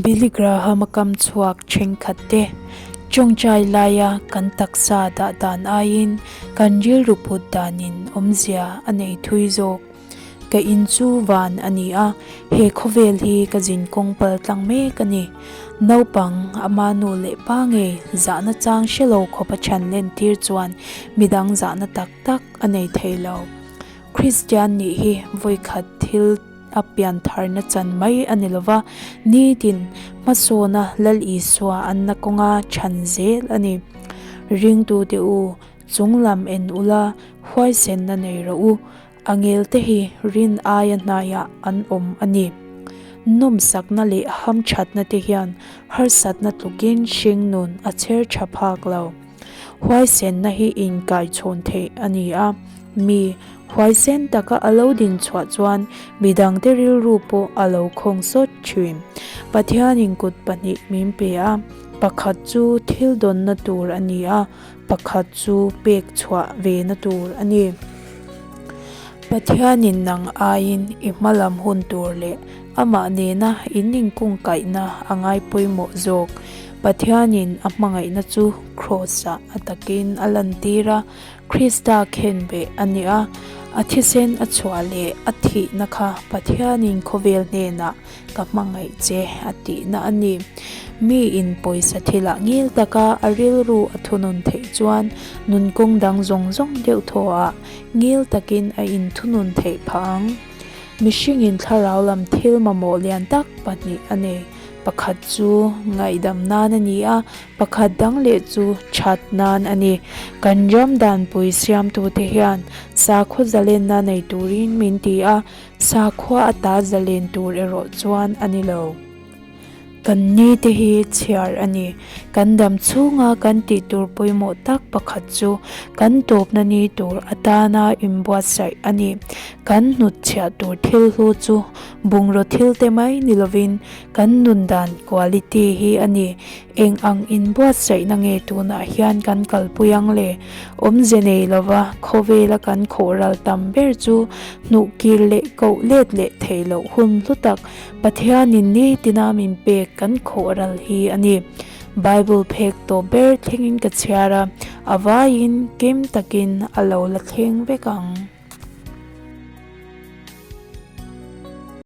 Billy Graham-a kam chhuak thenkhat te tawngtai laia kan taksa dah dan aiin kan rilru put danin awmzia a nei thui zawk. Ka in chu van a ni a, he khawvel hi ka zinkawng pal tlang mek a ni. Naupang, ama nu leh pa ngei zahna chang hre lo khawp a chhan len tir chuan midang zahna tak tak a nei thei lo. Kristian nih hi vawikhat thil a piantharna chan mai a ni lova, nitin hmasawna Lal Isua anna kawnga chhan zel a ni. Ringtute u, chunglam en ula, huaisenna nei rawh u, a ngelte hi rin aia hnaiah an awm a ni. Nawmsakna leh hamthatna te hian harsatna tlukin hringnun a chher tha phak lo. Huaisenna hi inkaichhawn theih a ni a, mi huaisen taka a lo din chhuah chuan midangte rilru pawh a lo khawng sawt thin. Pathianin kut pahnih min pe a, pakhat chu thil dawnna tur a ni a, pakhat chu pek chhuah vena tur a ni. Pathianin nang aiin i hmalam hun tur leh amah nena in inkungkaihna a ngai pawimawh zawk. Pathianin a hmangaihna chu Kraws-ah a takin a lantir a, Krista khenbeh a ni a, a thisen a chhuah leh a thihna kha Pathianin khawvel hnenah ka hmangaih che a tihna a ni. Miin pawisa thilah ngil taka a rilru a thunun theih chuan nun kawng dang zawng zawng deuh thawhah ngil takin a inthunun theih phah ang. Mihringin thlarau lam thil mamawh lian tak pahnih a nei. Pakhat chu ngaihdam nan a ni a, pakhat dang leh chu that nan a ni. Kan ram danpui siamtute hian sakhua zalenna nei turin min ti a, sakhua ata zalen tur erawh chuan a ni lo. Kan ni te hi chhiar a ni. Kan dam chhunga kan tih tur pawimawh tak pakhat chu kan tawpna ni tur atana inbuatsaih a ni. Kan hnutchhiah tur thil hlu chu Bungraw thil te mai ni lovin kan nun dan quality hi a ni. Eng ang inbuatsaihna nge tunah hian kan kalpui ang le? Awmze nei lova khawvela kan khawhral tam ber chu hnuhkir leh koh let leh theih loh hun hlu tak Pathianin nitina min pek kan khawhral hi a ni. Bible phek tawp ber thlengin ka chhiar a, a vaiin kim takin a lo la thleng vek ang.